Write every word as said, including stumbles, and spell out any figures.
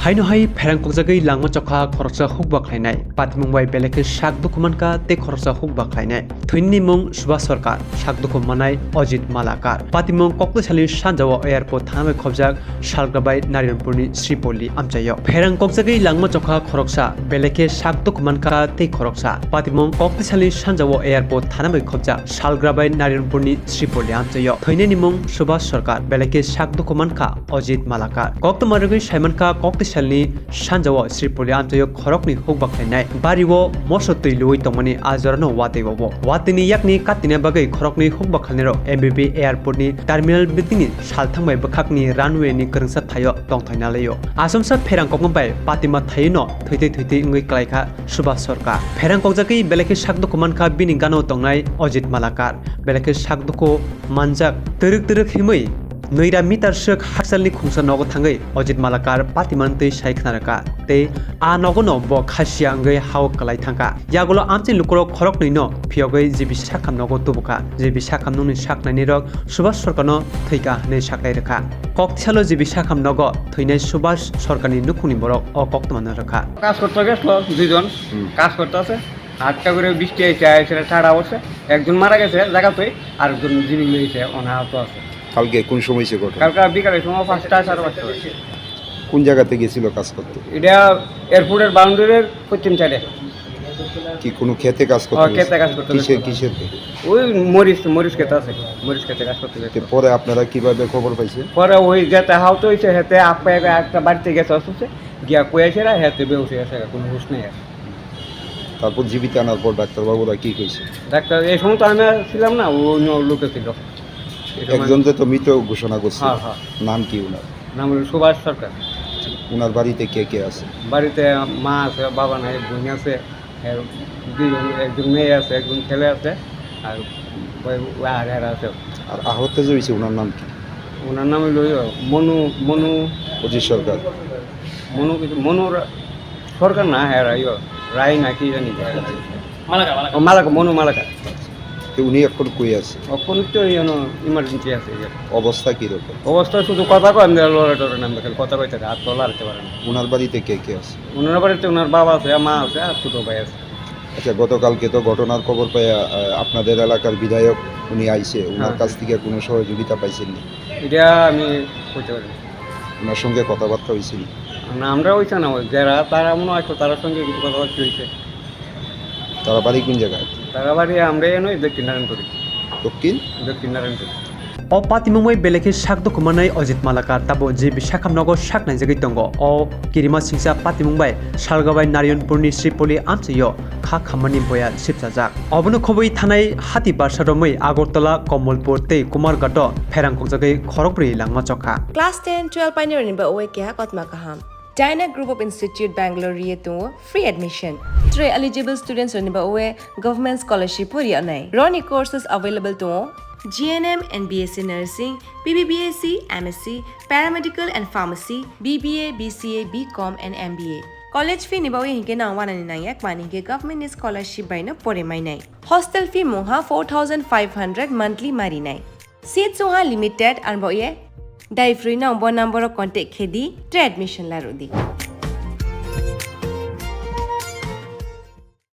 Haino hai pherang kokjagwi langma chokha khoroksa hukba khlainai. Patimung bai belai khe sak dukhu mankha tei khoroksa hukba khlainai. Thwinini mung Subhas Sarkar, sak dukhu manai Ajit Malakar. Patimung koktesalni sanjao airport thana bai khobjak Salgrabai Narayanpurni Sripoli amchaio. Pherang kokjagwi langma chokha khoroksa, belai khe sak dukhu mankha tei khoroksa. Patimung koktesalni sanjao airport thana bai khobjak Salgrabai Narayanpurni Sripoli amchaio. Thwinani mung Subhas Sarkar, belai khe sak dukhu mankha Ajit Malakar. Koktwma rwgwi saimankha koktesalni sanjao Sripoli amchaio khoroknwi hukba khlainai. Bario moso twi luwi tongmani a jorano watwi bobo. Watwini yakni katina bagwi khoroknwi hukba khlainairok M B B airport ni terminal building ni salthang bai bwkhakni runway ni kwrwngsa thaio tongthai nalaio. Asomsa pherang kokma bai patima thaino thwitwi thwitwi wngwi klaikha Subhas Sarkar. Pherang kokjagwi belai khe sak dukhu mankha bini gana-o tongnai Ajit Malakar. Belai khe sak dukhu manjak twrwk twrwk himwi nwi ra meter swk hakchalni khungsa nogo thangwi Ajit Malakar patimani twi sai khna rwkha tei a nogono bo khasiya wngwi ha-o kwlai thangkha. Yagulo amchaini lukurok khoroknwino phiyogwi G B sakham nogo tubukha. G B sakham nokni saknainirok Subhas Sarkarno thwikha hwnwi saklai rwkha. Koktisalo G B sakham nogo thwinai Subhas Sarkarni nukhungni borok o koktwmano rwkha. কাজ করতে গেছিল দুইজন। হুম। কাজ করতে আছে, হাটকা করে বৃষ্টি আইছে, আইছে ঠাড়া পড়ছে, একজন মারা গেছে জায়গাতেই, আর একজন জীবিত রয়েছে, অনাহত আছে। কালকে কোন সময় হয়েছে ঘটনা? কালকে বিকালের সময় পাঁচটা, সাড়ে পাঁচটা বাজে। কোন জায়গাতে গেছিল কাজ করতে? এটা এয়ারপোর্টের বাউন্ডারির পশ্চিম সাইডে। কি কোনো খেতে কাজ করতে ও, গেছিল? খেতে কাজ করতে কিসের, গেছিল। কিসের খেতে? ওই মরিচ, মরিচ খেতে আছে, মরিচ খেতে কাজ করতে গেছিল। তো পরে আপনারা কিভাবে খবর পাইছেন? পরে ওই যেতে আহত হয়েছে, হেতে আপা একটা বাড়িতে গেছে অসুস্থ, গিয়া কই আছে না, হেতে বেউসে আছে, কোনো হুঁশ নেই আর। তারপর জীবিত আনার পর ডাক্তারবাবুরা কি কইছে? ডাক্তার, এই সময় তো আমি আর ছিলাম না, ও অন্য লোকে ছিল। এটা মানে একজনকে তো মৃত ঘোষণা করছে। হ্যাঁ, হ্যাঁ। নাম কি ওনার? নাম হলো সুভাষ সরকার। ওনার বাড়িতে কে কে আছে? বাড়িতে মা আছে, বাবা নাই, বোন আছে, এর দুইজন, একজন মেয়ে আছে, একজন ছেলে আছে, আর ওই, ওই আর এরা আছে। আর আহত যে হয়েছে, ওনার নাম কি? ওনার নাম হলো ইয়ে, মনু, মনু অজিত সরকার। মনু কিছু, মনু রা-, সরকার না, হ্যাঁ, রা-, ইয়ে, রায় না কি জানি। মালাকার, মালাকার। ও, মালাকার, মনু মালাকার। তো উনি এখন কই আছে? এখন তো এই জন্য ইমার্জেন্সি আছে, এই যে। অবস্থা কিরকম? অবস্থা শুধু কথা কয়, আমি লড়ে টড়ে নাম দেখেন, কথা কইতে থাকে, আর তো লড়তে পারে না। ওনার বাড়িতে কে কে আছে? ওনার বাড়িতে ওনার বাবা আছে, মা আছে, আর ছোট ভাই আছে। আচ্ছা, গতকালকে তো ঘটনার খবর পেয়ে, আহ, আপনাদের এলাকার বিধায়ক উনি আইছে, ওনার হ্যাঁ। কাছ থেকে কোনো সহযোগিতা পাইছেন নি? এটা আমি কইতে পারি না। ওনার সঙ্গে কথাবার্তা হয়েছিল? না, আমরা ওইখানে ওই যারা, তারা মনে হয় তো তার সঙ্গে কিছু কথাবার্তা হয়েছে। তারা বাড়ি কোন জায়গায়? তারা বাড়ি আমরা এনে দক্ষিণ নারায়ণপুরে। দক্ষিণ? দক্ষিণ Narayanpur. O patimung bai belai khe sak dukhu manai Ajit Malakar tabo G B sakham nogo sak naijagwi tongo. O kirima singcha patimung bai Salgabai Narayanpurni Sripoli amchaio kha khammani boya sipchajak. Obono khobwi thanai hati barsa romwi Agartala, Kamalpur tei Kumarghato pherang kokjagwi khorokbrwi langma chokha. Class ten, twelve painirokni ba oe keha kotma kaham. Dyna Group of Institute Bangalore ri tongo free admission. Tre eligible students rokni ba oe government scholarship ri anai. Roni courses available tongo G N M and B S C Nursing, B B B S C, M S C, Paramedical and Pharmacy, B B A, B C A, B Com and M B A. College fee ni ba oe hinke nang wanani nangya kmani hinke government ni scholarship bai no pore mainai. Hostel fee mungha four thousand five hundred monthly marinai. Seats wngha limited, ang bo ye dai free no bo number o contact khe di, tre admission la rw di.